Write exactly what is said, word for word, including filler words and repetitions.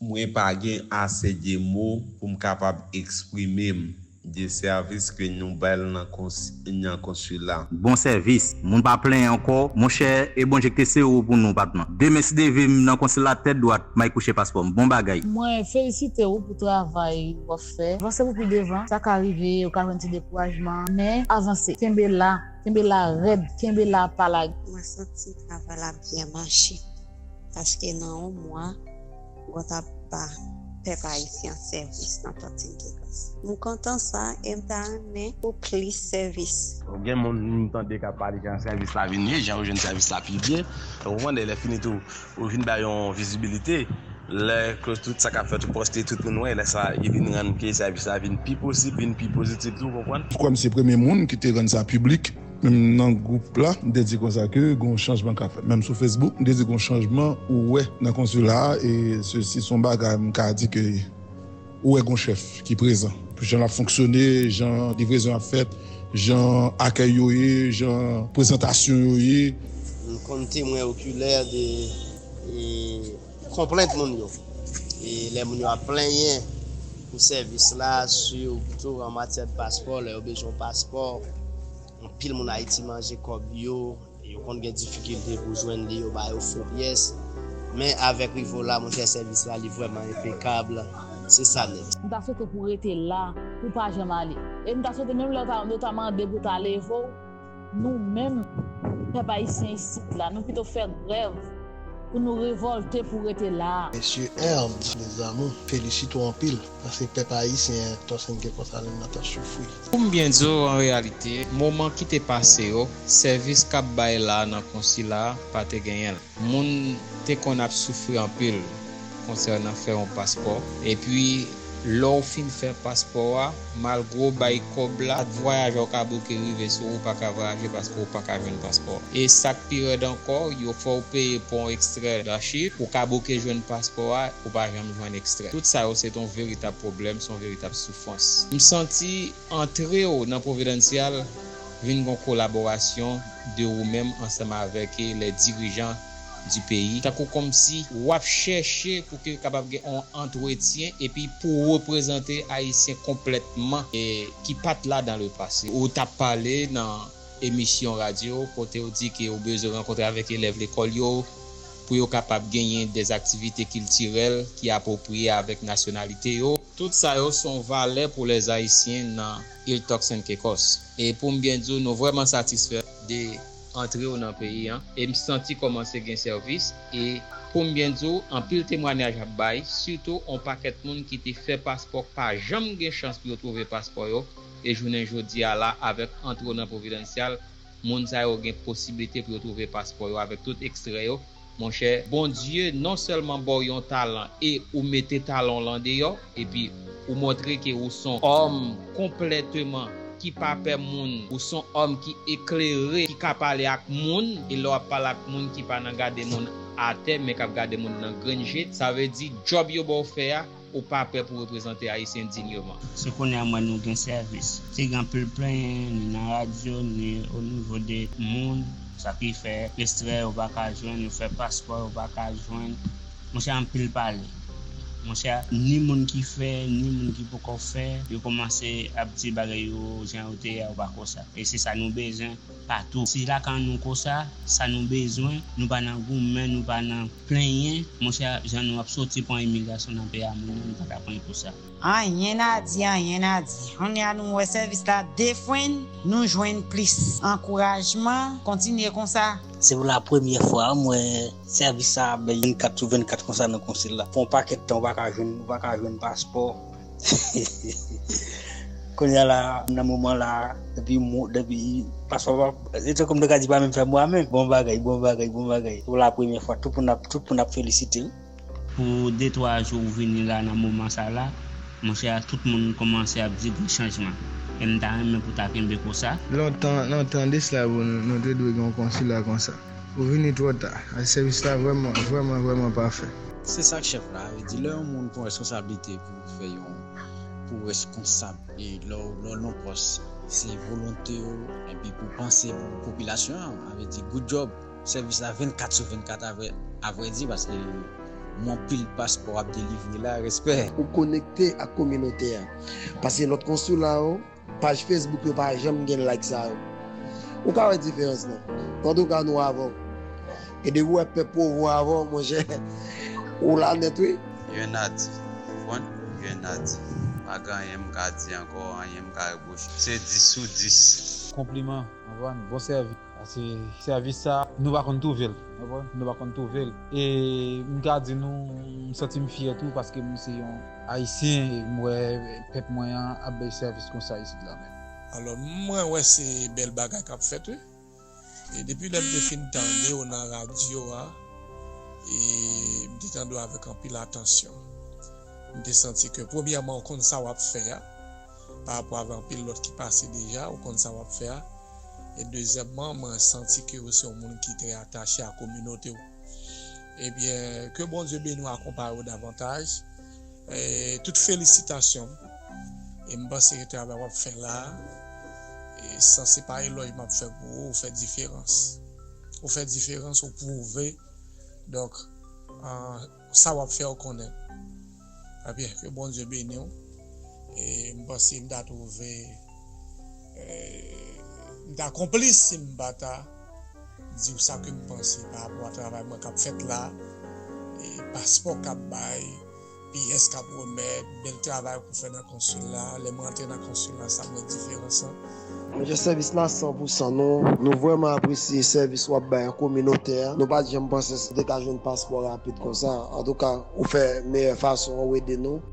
Mwen pa gen ase de mo pou m kapab eksprime m de sèvis ke nou bay nan kons- nan konsila. Bon sèvis. Moun pa plenyen ankò. Monchè, e Bondye ki te sere w pou nou, patnè. Demen, si Dye vle, m nan konsila tèt dwat, m ay kouche paspò m. Bon bagay. Mwen felisite w pou travay w ap fè. Vanse pou pi devan. Sa ka rive, ou ka jwenn ti dekourajman, men avanse. Kenbe la. Kenbe la rèd. Kenbe la, pa lage. Mwen santi travay la byen mache. Paske nan yon mwa, mwen t ap ba pèp ayisyen an sèvis nan Tòt Senkekòs. M kontan sa e m ta renmen pou plis sèvis. Gen moun m tande k ap pale jan sèvis la vin ye, jan yo jwenn sèvis la pi byen. Ou konprann, lè fini tou, ou vin bay yon vizibilite. Lè ke tout sa k ap fèt ou poste, tout moun wè, lè sa a, li vin rann ke sèvis la vin pi posib, vin pi pozitif tou, ou konprann? Kòm se premye moun ki te rann sa piblik, menm nan gwoup la, m te di konsa ke gen yon chanjman k ap fèt. Menm sou Facebook, m te di gen yon chanjman ou wè nan konsila a, e sesi se yon bagay m ka di ke ou wè gen yon chèf ki prezan. Pou jan l ap fonksyone, jan livrezon ap fèt, jan akèy yo ye, jan prezantasyon yo ye. M konn temwen okilè de e, konplent moun yo. E lè moun yo ap plenyen pou sèvis la, sitou an matyè de paspò, lè yo bezwen yon paspò, anpil moun Ayiti manje kòb yo, yo konn gen difikilte pou jwenn li, yo ba yo fo pyès. Men avèk Rivola, monchè, sèvis la, li vrèman enpekab. Se sa nèt. M ta swete pou w rete la, pou w pa janm ale. E m ta swete menm lè yo ta, yo ta mande pou w ta leve w, nou menm, pèp ayisyen isit la, nou pito fè grèv pou nou revòlte pou rete la a. Mesye Ernst, mes amours, felisite w anpil, paske pèp ayisyen an, Tòt Senkekòs, li nan tan soufri. Pou m byen di w, an reyalite, moman ki te pase yo, sèvis k ap bay la nan konsila a pa te genyen l. Moun te konn ap soufri anpil konsènan fè yon paspò. Epi, lè w fin fè paspò a, malgre w bay kòb la, kat vwayaj ou ka bouke rive sou ou, ou pa ka vwayaje paske ou pa ka jwenn paspò. E sa k pi rèd ankò, yo fè w peye pou yon ekstrè dachiv, ou ka bouke jwenn paspò a, ou pa janm jwenn ekstrè. Tout sa yo, se t on veritab pwoblèm, se yon veritab soufrans. M santi antre w nan Providencial vin gon kolaborasyon de ou menm ansanm avèk lè dirijan di peyi, tankou kòmsi w ap chèche pou ke kapab gen yon antretyen epi pou w reprezante Ayisyen konplètman e ki pa t la dan le pase. Ou t ap pale nan emisyon radyo kote w di ke w bezwen rankontre avèk elèv lekòl yo pou yo kapab genyen dè aktivite kiltirèl ki apwopriye avèk nasyonalite yo. Tout sa yo se yon valè pou lèzayisyen nan il Tòt Senkekòs. E pou m byen di w, nou vrèman satisfè de antre w nan peyi an. E m santi kòmanse gen sèvis. E pou m byen di w, anpil temwanyaj ap bay, sitou yon pakèt moun ki te fè paspò k pa janm gen chans pou yo twouve paspò yo. E jounen jodi a la, avèk antre w nan Providencial, moun sa yo gen posiblite pou yo twouve paspò yo avèk tout ekstrè yo. Monchè, Bondye non sèlman ba w yon talan e ou mete talan w lan deyò, epi ou montre ke ou s on òm konplèteman ki pa pè moun, ou s on òm ki eklere, ki ka pale ak moun, e lè w ap pale ak moun ki pa nan gade moun atè, men k ap gade moun nan grenn je, sa vle di djòb yo ba w fè a, ou pa pè pou reprezante Ayisyen dinyman. Se kounye a m wè nou gen sèvis. Te gen anpil plenyen, ni nan radyo, ni o nivo de moun. Sa ki fè ekstrè yo pa ka jwenn, yo fè paspò yo pa ka jwenn. Monchè, anpil pale. Monchè, ni moun ki fè, ni moun ki poko fè, yo kòmanse ap di bagay yo jan yo te ye a, yo pa konsa. E se sa nou bezwen patou. Si lakay nou konsa, sa nou bezwen, nou pa nan goumen, nou pa nan plenyen, monchè, jan nou ap soti pran imigrasyon nan peyi a moun yo, nou pa ta pran pou sa. Anyen a di, anyen a di. Kounye a nou wè sèvis la defwenn, nou jwenn plis ankourajman, kontinye konsa. Se pou la premyè fwa m wè sèvis sa ap bay vennkat sou vennkat konsa nan konsil la. Fè yon pakèt tan ou pa ka jwenn, ou pa ka jwenn paspò. Kounye a la, nan moman la, depi mou, depi paspò pa, se tankou m te ka di pa menm fè mwa menm. Bon bagay, bon bagay, bon bagay. Pou la premyè fwa, tout moun ap, tout moun ap felisite l. Pou de twa jou ou vini la nan moman sa la, monchè, tout moun kòmanse ap di gen chanjman. E m ta renmen pou ta kenbe konsa. Lontan, lontan de sila, bon, nou, nou te dwe gen yon konsila konsa. Ou vini twò ta. Sèvis la vrèman, vrèman, vrèman pafè. Se sa k chèf la vle di. Lè yon moun pran responsablite pou fè yon, pou reskonsab, e lè w, lè w nan pòs, se volonte w, epi pou panse pou popilasyon an, sa vle di good job. Sèvis la vennkat sou vennkat, avrè, avrèdi, paske Yon pil paspò ap delivre la, respè. Ou konekte ak kominote a. Paske lòt konsila yo, paj Facebook yo pa janm gen like sa yo. Ou ka wè diferans lan. Antouka, nou avè w. E depi w wè pèp pwovo avè w, monchè, ou la nèt, wi. Yon a di, ou konprann? Yon a di. Pa gen anyen m ka di ankò, anyen m ka repwoche. Se dis sou dis. Konpliman, ou konprann? Bon sèvis. Paske sèvis sa, nou pa konn twouve l. Ou konprann? Nou pa konn twouve l. E m ka di nou, m santi m fyè tou paske m se yon Ayisyen e m wè pèp mwen an ap bay sèvis konsa isit la menm. Alò, mwen wè se bèl bagay k ap fèt, wi. E depi lè m te fin tande w nan radyo a, e m te tande w avèk anpil atansyon. M te santi ke, premyèman, ou konn sa w ap fè a, pa rapò avè anpil lòt ki pase deja, ou konn sa w ap fè a. E dezyèmman, mwen santi ke ou se yon moun ki trè atache a kominote w. Ebyen, ke Bondye beni w, akonpaye w davantaj. E tout felisitasyon. E m panse ke travay w ap fè la a, e san se pa elòj m ap fè pou ou, ou fè diferans. Ou fè diferans, ou pwouve. Donk, ah, sa w ap fè, ou konnen. Ebyen, ke Bondye beni w. E m panse m ta twouve, eh, m ta konplis si m pa ta di w sa ke m panse pa rapò a travay mwen k ap fèt la. E paspò k ap bay, pyès k ap remèt, bèl travay pou fè nan konsil la. Lè m rantre nan konsil la, sa m wè diferans lan. Monchè, sèvis la san pou san. Nou, nou vrèman apresye sèvis w ap bay an kominote a. Nou pa t janm panse si te ka jwenn paspò rapid konsa. Antouka, ou fè meyè fason an, ou ede nou.